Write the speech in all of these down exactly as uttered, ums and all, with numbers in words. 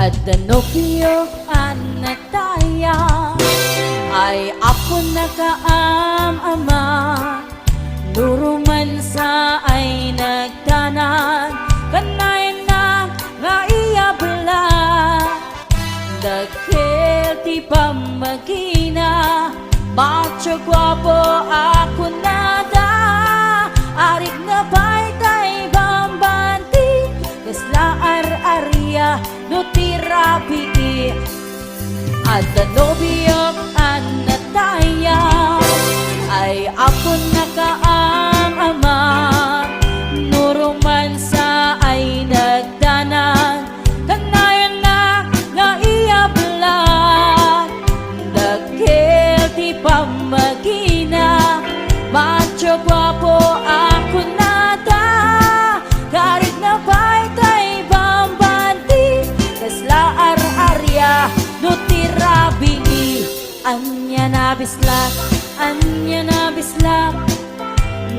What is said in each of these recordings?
Adda nobiok a natayag, ay Apo nakaam-ama. Nurumansa ay nagdanag, kanayon nga iyablag. Dakkel ti pammagina, macho guapo a kunada. Arigna pay tay bambanti, kasla ar-aria no ti rabii. Adda nobiok a natayag, ay Apo nakaam-ama. Nurumansa ay nagdanag, kanayon nga iyablag. Dakkel ti pammagina, macho guapo a kunada. Karigna pay tay bambanti, kasla ar-aria no ti rabii. Ania nabislak, ania nabislak,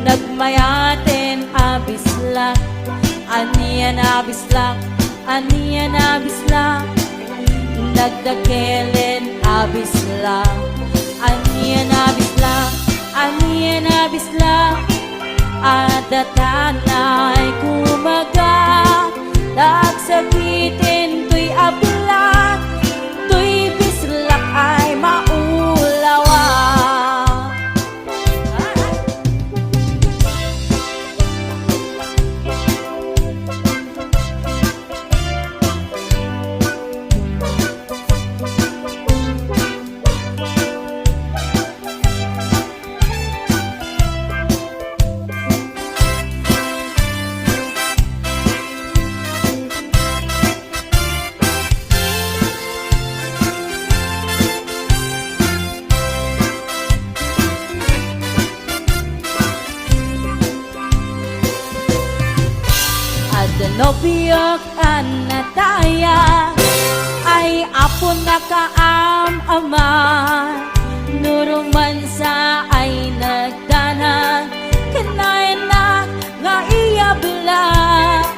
nagmayaten a bislak. Ania nabislak, ania nabislak, nagdakkelen a bislak. Ania nabislak, ania nabislak, adda tanay kumaga. Nagsakiten toy ablak, toy bislak ay maulawa. Adda nobiok a natayag, ay Apo nakaam-ama. Nurumansa ay nagdanag, kanayon nga iyablag.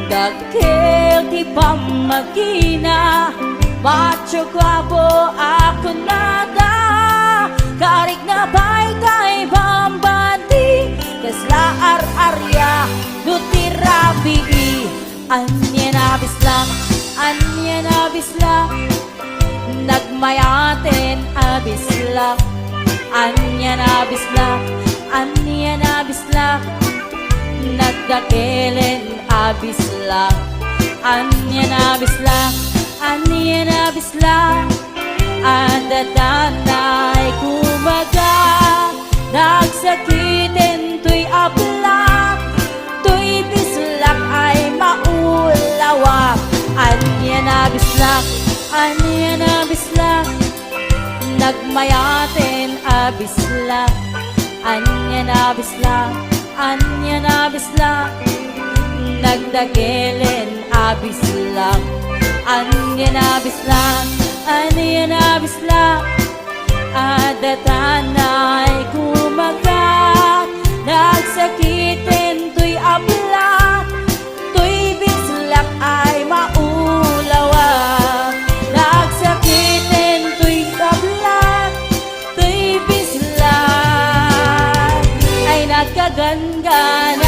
Dakkel ti pammagina, macho guapo a kunada. Karigna pay tay bambanti, kasla ar-aria no ti rabii. Ania nabislak, ania nabislak, nagmayaten a bislak. Ania nabislak, ania nabislak, nagdakkelen a bislak. Ania nabislak, ania nabislak, adda tanay kumaga. Nagsakiten toy ablak, toy bislak ay maulawa. Ania nabislak, ania nabislak, nagmayaten a bislak. Ania nabislak, ania nabislak, nagdakkelen a bislak. Ania nabislak, ania nabislak, adda tanay kumaga. Nagsakiten toy ablak, toy bislak ay maulawa. Nagsakiten toy ablak, toy bislak ay nagkagangganas.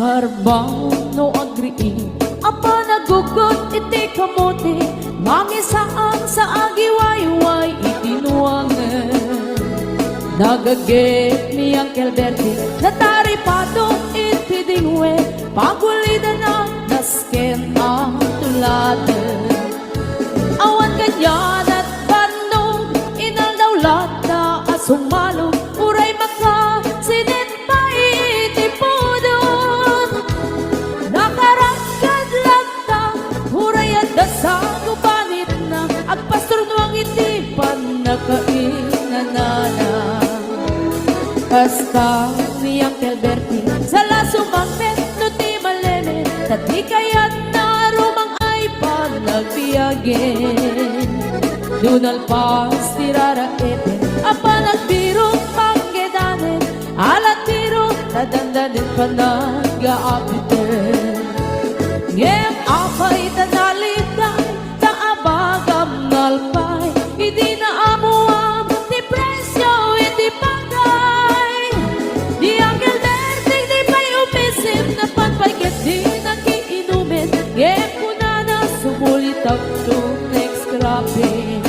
Karbon no agriing a panaggugot iti kamote, mangisaan sa agiwayway iti nuangen. Nagaget ni Uncle Bertie, nataripato iti dingwe, pagulidana nasken a tuladen. Awan kanianan bannog, inaldaw latta a sumalo, uray makasinit pay iti pudot. Nakaragkad latta, uray adda sango panitna, agpasturnuang iti pannakainanana. Kasta ni Uncle Bertie, sala sumangpet no ti maleme, ta di kayatna rumang-ay panagbiagen. Dunalpas ti raraeten a panagbirok panggedanen, alatiro ta dandanen panagaapiten. Ngem apay ta naliday ta abagam nalpay, idi naammoam ti presio iti bagay. Ni Uncle Berting di pay umisim, napan pay ket di nakiinumen, ngem kunana, "Sumulitakto next cropping."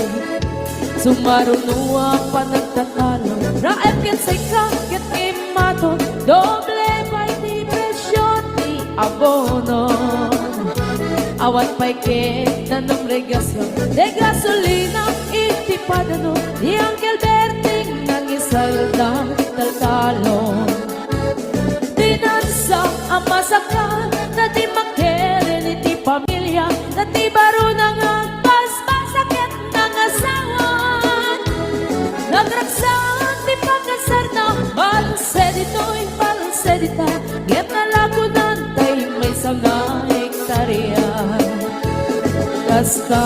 Sumaruno a panagtatalo, raep ken seka ket immato, doble pay ti presio ti abono. Awan pay ket nanumregasyon, de gasolina iti padano, ni Uncle Berting nangisalda taltalon. Dinansa a masakal, na di makiren iti pamilia, na di baruna nga basbasa ket nangasawan. Nagragsak ti pakasarna, balse ditoy, balse dita, ngem nalagunan tay maysa nga hektaria. Kasta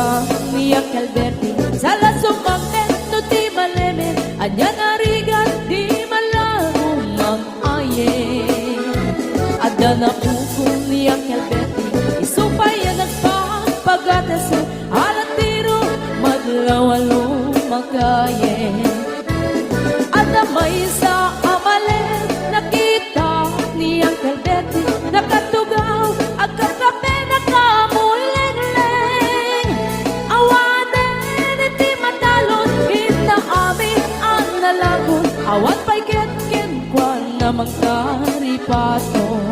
ni Uncle Bertie, sala sumangpet no ti maleme, ania narigat ti malago mang-ayen. Adda napukol ni Uncle Bertie, isu pay a nagpagpagatas, alatiro madlaw a lumakayen. Adda maysa a malem, nakita ni Uncle Bertie, nakatugaw, agkakape, nakamulengleng. Awanen iti matalon, inta amin a nalagon, awan pay ket kenkuana mangkaripaton.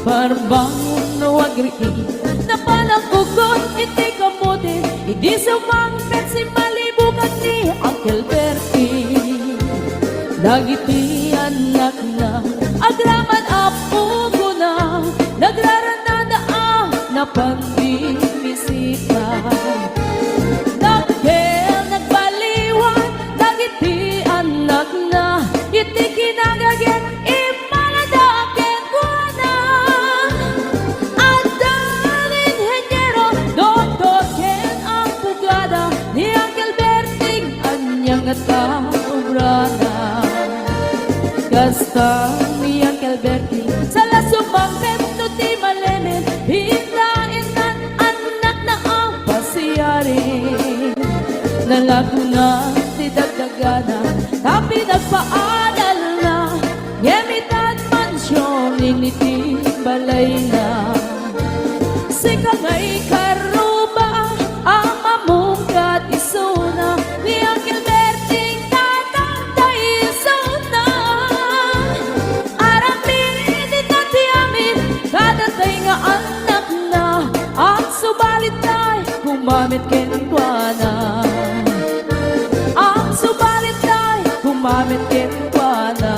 Parbangon no agriing, napanagkugon iti kamote, idi sumangpet simmalibukan ni Uncle Bertie. Dagiti annakna, agraman a pugona, nagrarannada a napan bimisita. Dakkel nagbaliwan dagiti annakna, iti kinagaget immalada kenkuana. Adda inheniero, doktor ken abogada, ni Uncle Berting ania ngata obrana. Kasta ni Uncle Berting, sala sumangpet no ti malemen, pindaennan annakna a pasiaren. Nalagonan ti dagdagana, ta pinagpaadalna, ngem itan mansion iti balayna. Sika nga ikarruba a mamungkat isuna, ni Uncle Berting tatangtay isuna. Aramid ita ti amin, kadatay nga annakna, agsubalit tay gumamit kenkuana. Agsubalit tay gumamit kenkuana.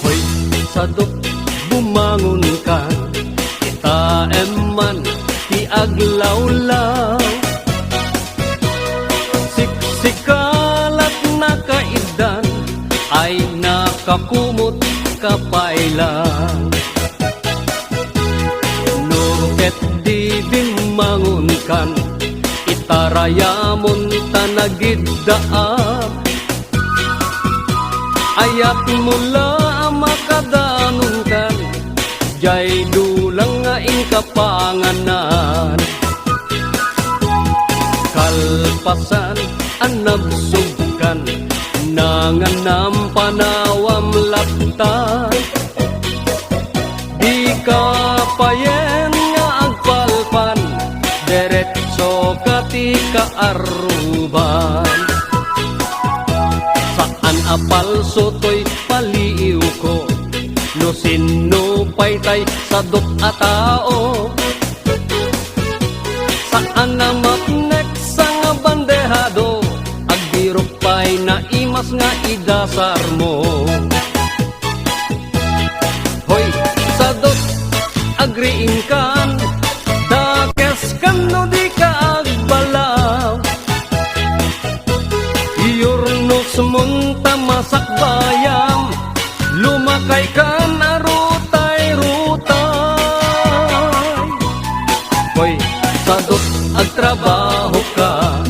Hoy, sadok, bumangonka, kitaem man ti aglawlaw. Kakumot ka pay la. No ket di bimmangonkan, itarayamon ta nagiddaam. Ayatmo la a makadanonkan, jay dulang nga inka panganan. Kalpasan a nabsogkan, nanganam panawam latta. Dika payen nga agpalpan, diretso ka ti kaarruban. Saan a palso toy paliiwko, no sinno pay tay sadut a tao. Saan a mapnek sa nga bandehado, agbirok pay naimas nga idasarmo. Hoy, sadut, agriingkan, dakeskan no dika agbalaw. Iyurnosmon ta masakbayam, lumakaykan a rutay-rutay. Hoy, sadut, agtrabahoka,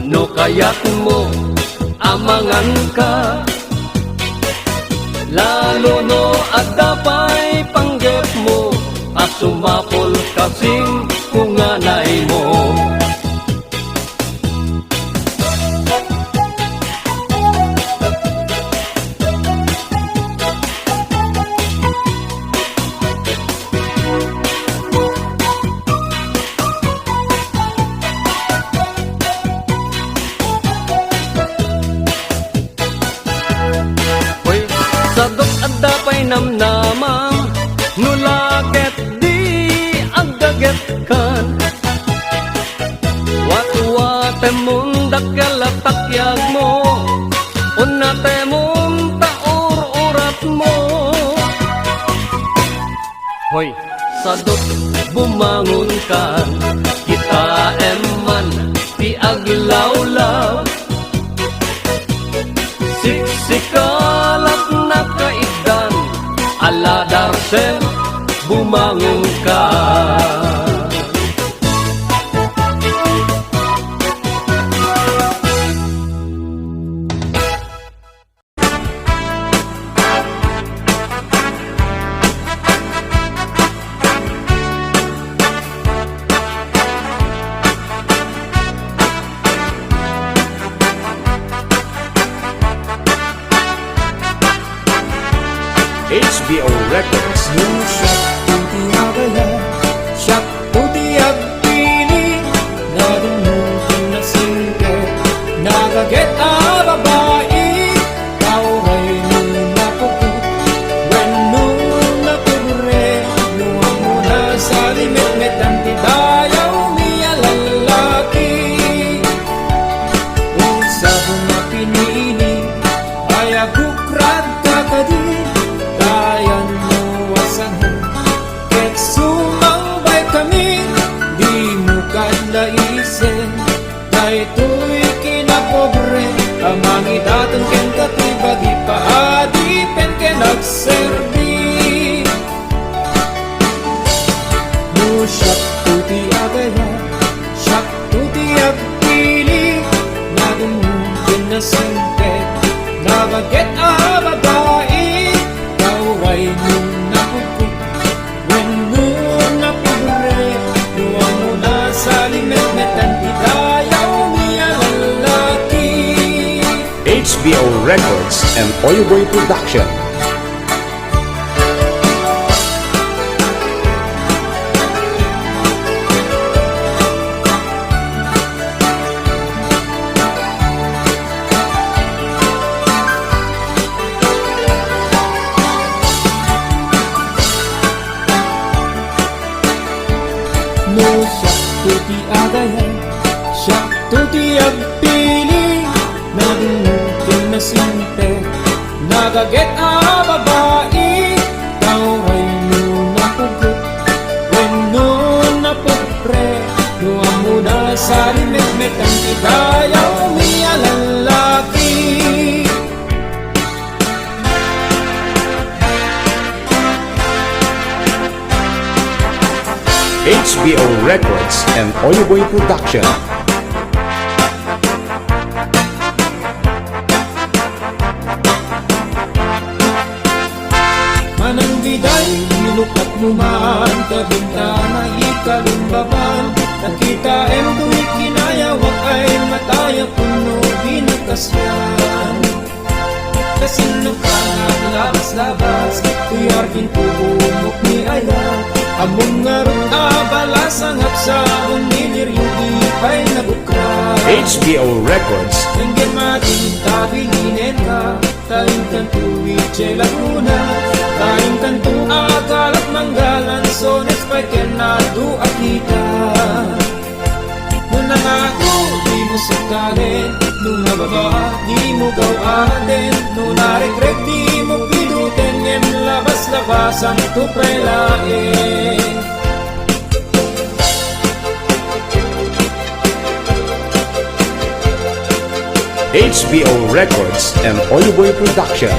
no kayatmo, amanganka. Lalo no adda pay panggepmo a sumapul kasin kunganaymo. Hoy, sadut adda pay namnamam, no la ket di aggagetkan. Watwatemon dakkel a takyagmo, unnatemon ta ur-uratmo. Hoy, sadut, bumangonkan, kitaem man ti aglawlaw. Siksikalak nakaiddan, ala Darcel, bumangonkan. H B O Records. No siak ti agayat, siak ti agpili, nadumdum ti nasingpet, nagaget a babai, tauray no napupot, wenno napobre, no ammona salimetmetan ti dayawmi a lallaki. Usab nga pinili, ay agukradka kadi, kayanmo a sango, ket sumangbay kami, dimo kad naisip. Daytoy kinapobre a mangidateng kenka ti bagi, paadipen ken agserbi. No siak ti agayat, siak ti agpili, nadumdum ken nasingpet, nagaget a babai, tauray no napupot, wenno napobre, no ammona salimetmetan ti dayawmi a lallaki. H B O Records and Oyoboy Production. No siak ti agayat, siak ti agpili, nadumdum ken nasingpet, nagaget a babai, tauray no napugot, wenno napobre, no ammona salimetmetan ti dayawmi a lallaki. H B O Records and Oyoboy Production. Manang biday, inukat mo man, kabintana, ikalumbaban. Nakitaem, tuwi kinayawak ay mataya, puno binagkasyan. Kasinno ka nga labas-labas, tuyar kin pupumok ni aya. Ammom ngarud a balasang, agsaon ni Lirio, di pay nabukra. H B O Records. Ngem adin ta bilinen ka, ta intanto idiay Laguna, ta intanto agalak manggalan, sones pay ken adu a kita. No nangako, dimo sukalen. No nababa, dimo gaw-aten. No naregreg, dimo piduten. Ngem labas-labasanto pay laeng. H B O Records and Oyoboy Production.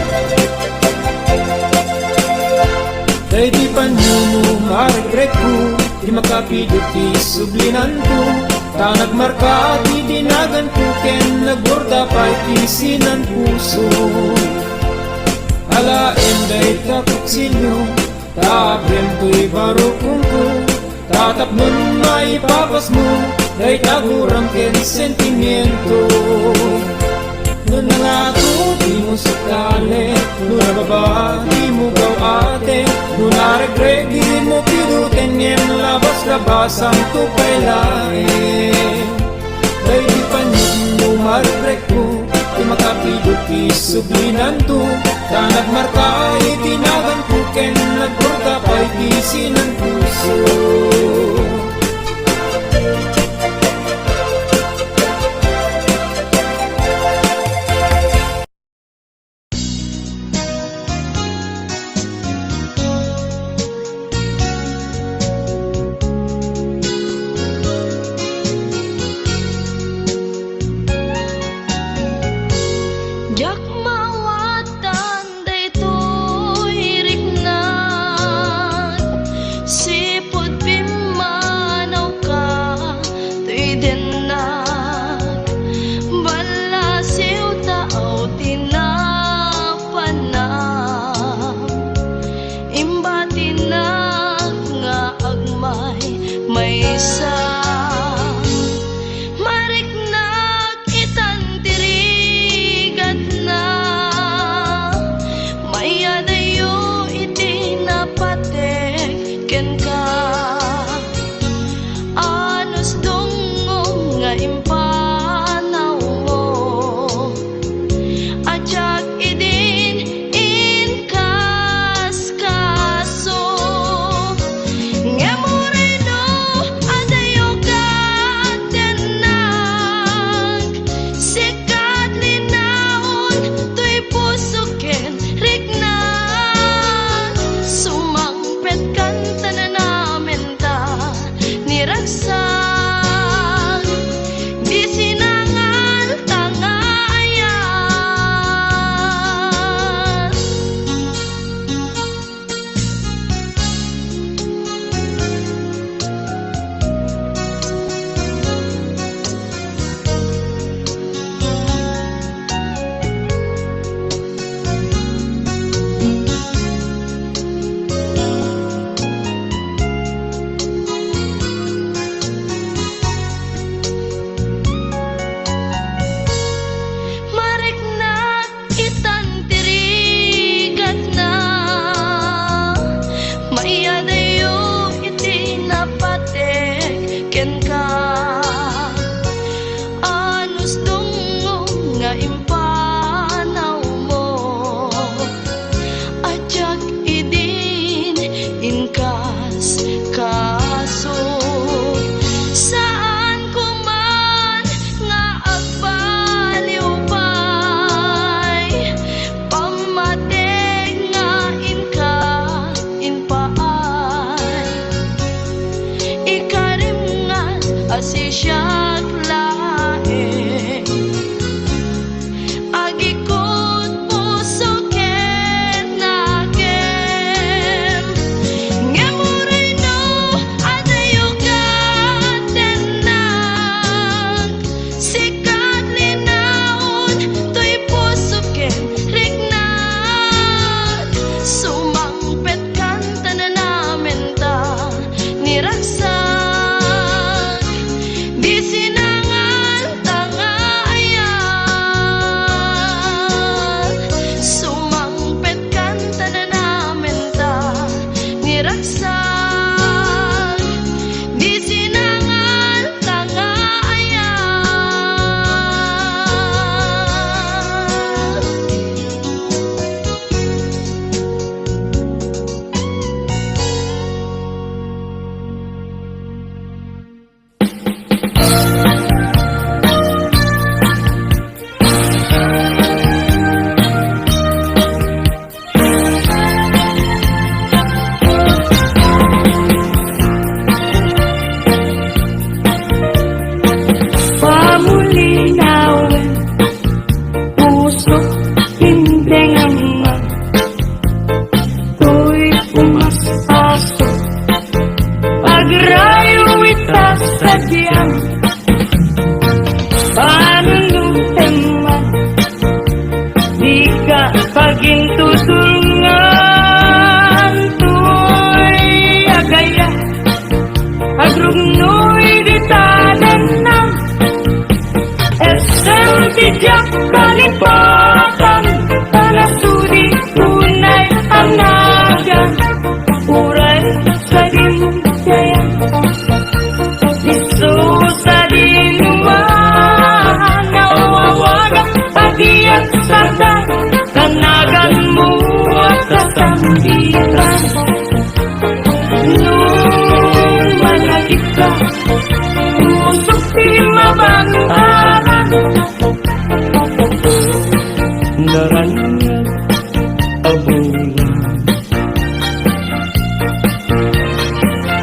Daydi panyo no maregretko, ti makapidut ti sublinanko, ta nagmarka ti dinaganko ken nagburda pay ti sinanpuso. Alaem dayta kutsilio, ta abrem toy barukongko, ta tapnon maipapasmo dayta guram ken sentimiento. No nangako, dimo sukalen. No nababa, dimo gaw-aten. No naregreg, dimo piduten. Ngem labas-labasanto pay laeng. Daydi panyo no maregretko, ti makapidut ti sublinanto, ta nagmarka iti naganko ken nagburda pay ti sinanpuso. Diak maawatan daytoy riknak, sipud pimmanawka toy dennak, ballasiw tao ti napanam. Imbatinak nga agmaymaysa, mariknak itan ti rigatna, mayadayo iti napateg kenka. Anus dungngom nga impanawmo, a diak idin inkaskaso. Ngem uray no adayo ket dennak, sika ti linaon toy pusok ken riknak. Sumang petkan ta nana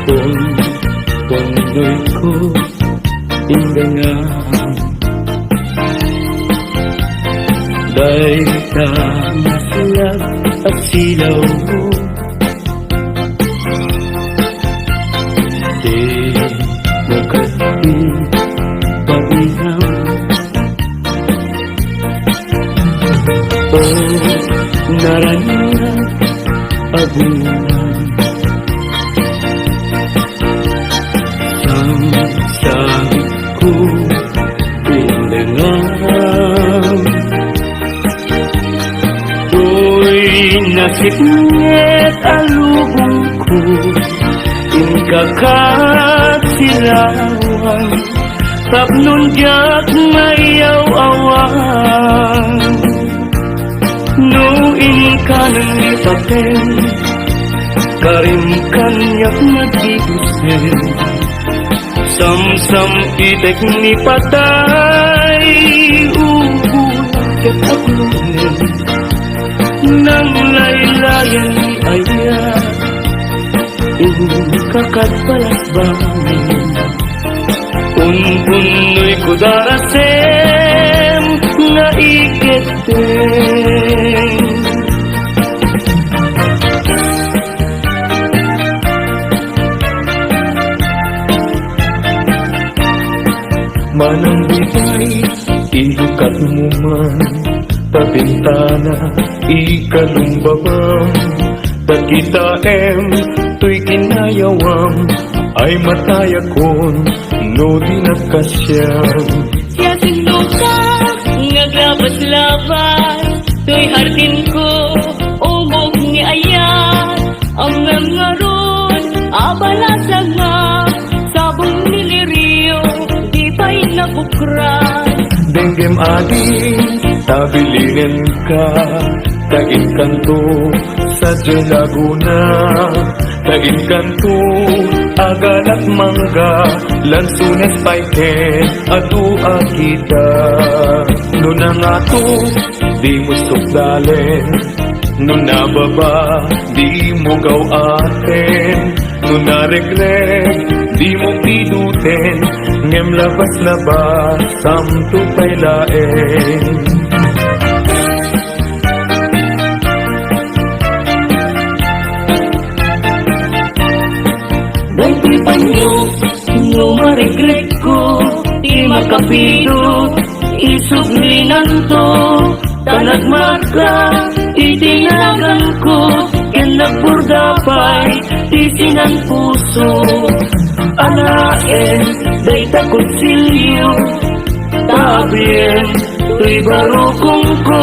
Pun-, punnoyko, indengam. Dayta nga silag a silawmo. Dimo kadi painam. O naraniag a bulan, samsamko ti indengam. Toy nasipnget a lubongko, inka kasirawan, tapno diak maiyaw-awan. No inka nang ipapen, karim kaniak nagdidusen. Samsam-itek ni patay, ubo ket aglungen. Nanglaylayan ni ayat, inka kad balasbangen. Punpunnoyko darasem nga iketten. Manang bitay, idukatmo man ta bintana, ikalumbabam, ta kitaem toy kinayawam, ay matayakon no di nagkasiam. Siasinoka nga aglabaslabas, toy hardinko, umog ni ayat, amem ngarud, abala sanga, sabong ni lirio, di pay nabukran. Denggem adi, ta bilinenka, ta inkanto, sadiay Laguna, ta inkanto, agalak mangga, lansones pay ket adu a kita. No nangato, dimo sukdalen. No nababa, dimo gaw-aten. No naregreg, dimo piduten. Ngem labas-labas, samto pay laeng. Daytoy panyo, no maregregko, ti makapidut, isublinanto, ta nagmarka iti naganko, ken nagburda pay ti sinan-puso. Alaen dayta kutsilio, ta abrien toy barukongko,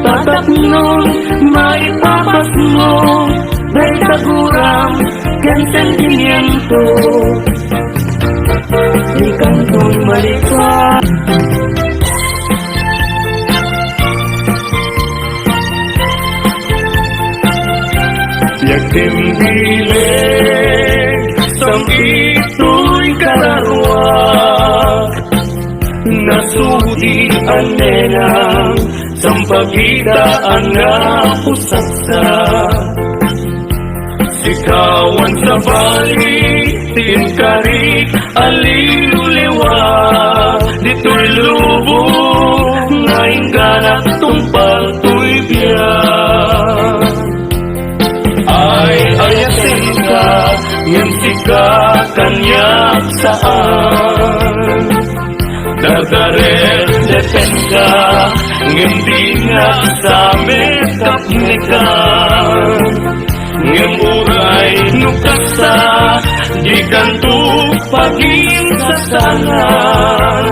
ta tapno maipapasmo dayta guram ken sentimiento. Di kanton malipa. Diak timbileg, sam-itoy kararuak. Nasudi a nenang, sampagita a napusaksa. Sikawan sabali ti inkarik a liwliwa, ditoy lubong nga ingganak tungpal toy biag. Ay-ayatenka, ngem sika kaniak saan. Dardaredepenka, ngem dinak sa met tapnekan. Ngem uray no kasta, dikanto paginsasalan.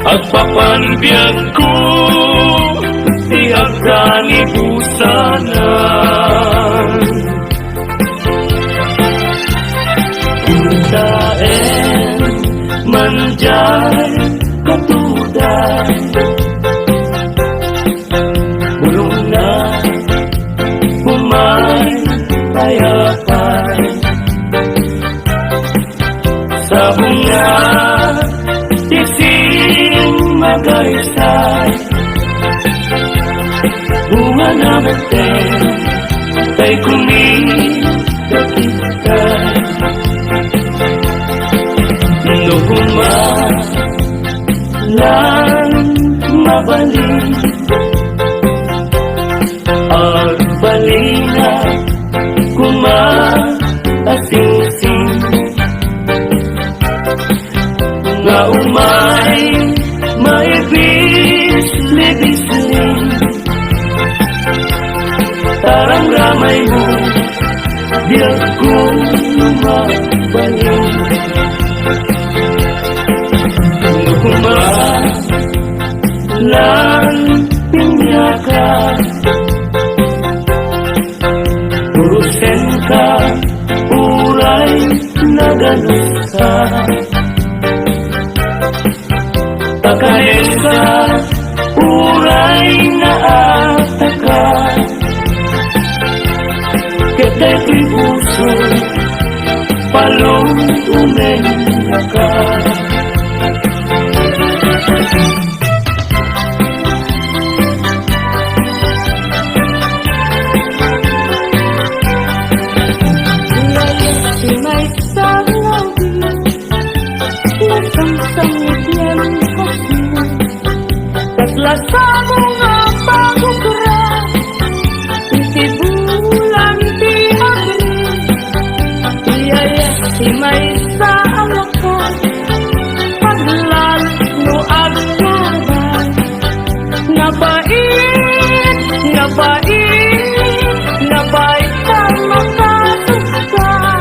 Agpapan biagko ti agkanibusanan. Intaen man diay katudan, bulongna, umay, payapay. Sabong nga ti simmagaysay, bunga na metten, tay kumi, dakita. Mabaling. Nukuma lan pinyaka. Urusenka, uray naganuska. Pakanenka, uray naataka. Ket daytoy puso, palumennaka. Maysa nga ubing, nasamsam ngem kasino. Ket lasamo nga pagukra, iti bulan ti Abril, iyaya ti maysa a lakat, aglalu no agkabay. Napait, napait, napait a makasukar.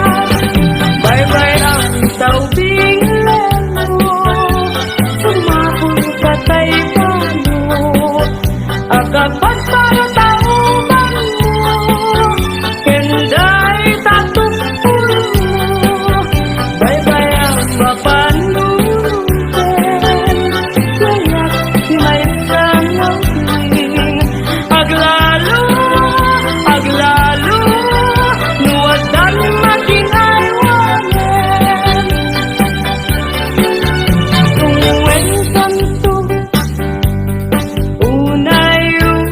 Baybay-am ta ubing lelo, sumapul ka tay balo. Agabagparo ta ubanmo, ken dayta tukpulmo. Baybay-am a panunoten, kayat ti maysa nga ubing. Aglalu, aglalu, no addan makin-aywanen. Kuenkanto, unay-unay,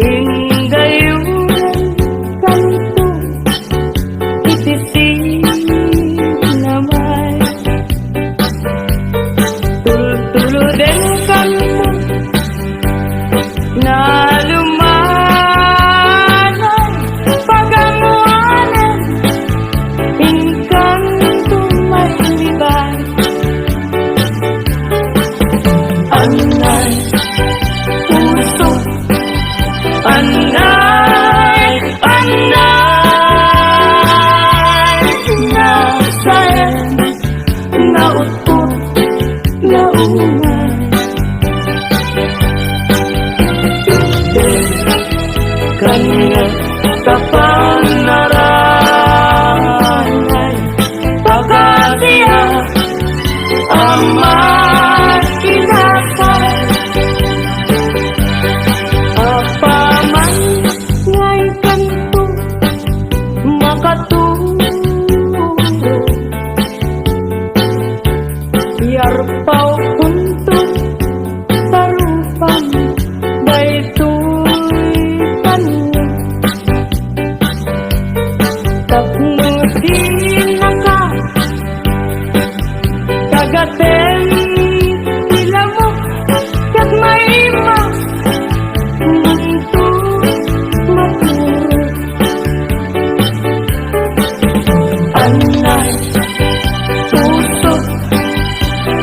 indayuenkanto iti sinamay. Tultulodenkanto, nalumanay, pagammoanen, inkanto mailiban. Anay, puso, anay, anay, nasaen, naut-ot, naunay. Kaniak ta panaranay, pakatiak a makinasay. Apaman nga inkanto makatulog, yarpawkonto ta rupam daytoy taniak. Tapno dinaka tagatem ti lamok ket maimak manto maturog. Anay, puso,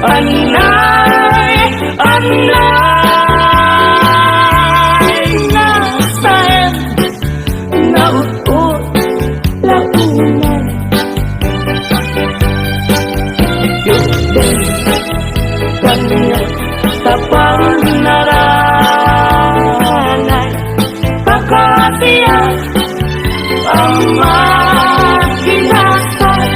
anay, anay, nasaen, naut-ot, launay. Kaniak ta panaranay, pakatiak a makinasay.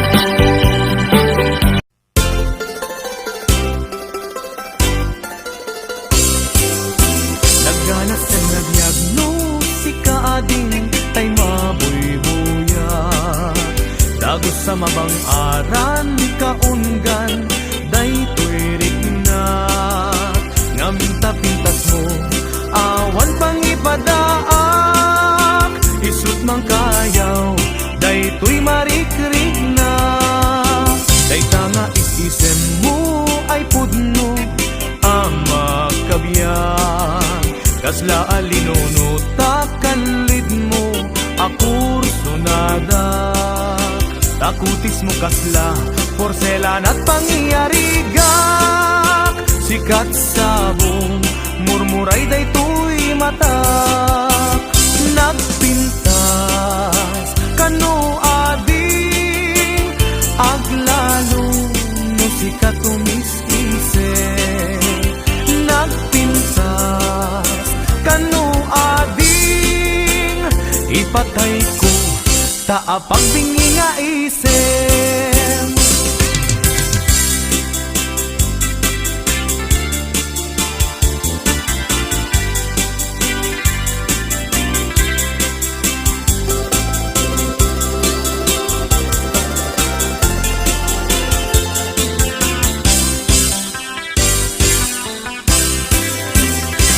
Nagganas ken nabiag no sika ading tay mabuybuya. Dagus a mabang-aran kaunggan daytoy rikna. Ngem ta pintasmo, awan pangipadaak, isut' mangkayaw daytoy marikrikna. Dayta nga is-isemmo ay pudno a makabiag. Kasla a linunot ta kanlidmo a kursonadak. Ta kutismo kasla porselan a pangyarigak. Sikat sabong, murmuray daytoy matak. Ipatayko ta apagbingi nga isem.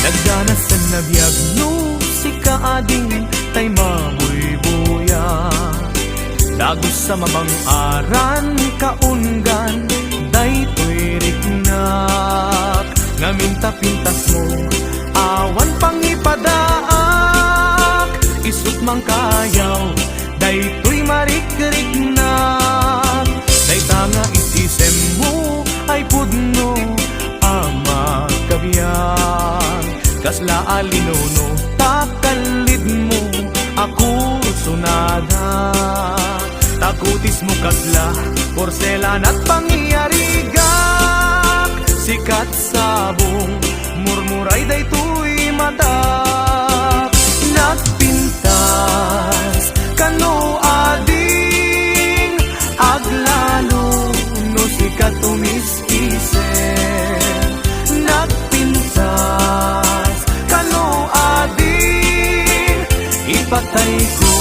Nagdanasen a biag no sika ading tay mabuybuya. Dagus a mabang-aran kaunggan daytoy riknak. Ngamin ta pintasmo, awan pangipadaak. Isut' mangkayaw daytoy marikriknak. Dayta nga it-isemmo ay pudno a makabiag. Kasla a linuno ta kallidmo a kursunada. Ta kutismo kasla porselana't pangyarigak. Sikat sabong, murmuray daytoy matak. Nagpintas kano ading aglalo no sika tumis-isem. Nagpintas kano ading ipatayko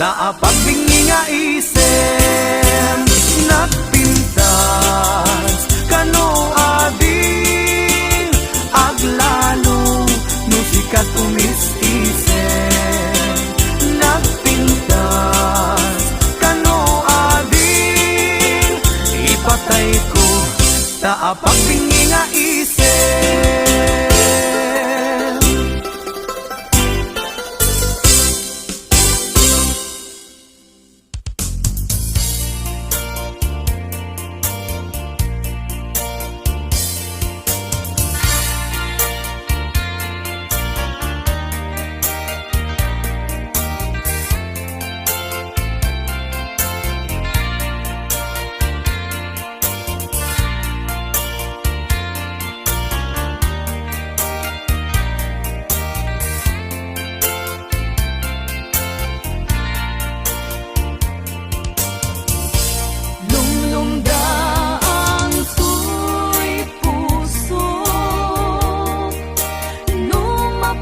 ta apagbingi nga isem. Nagpintas kano ading aglalo no sika tumis-isem. Nagpintas kano ading ipatayko ta apagbingi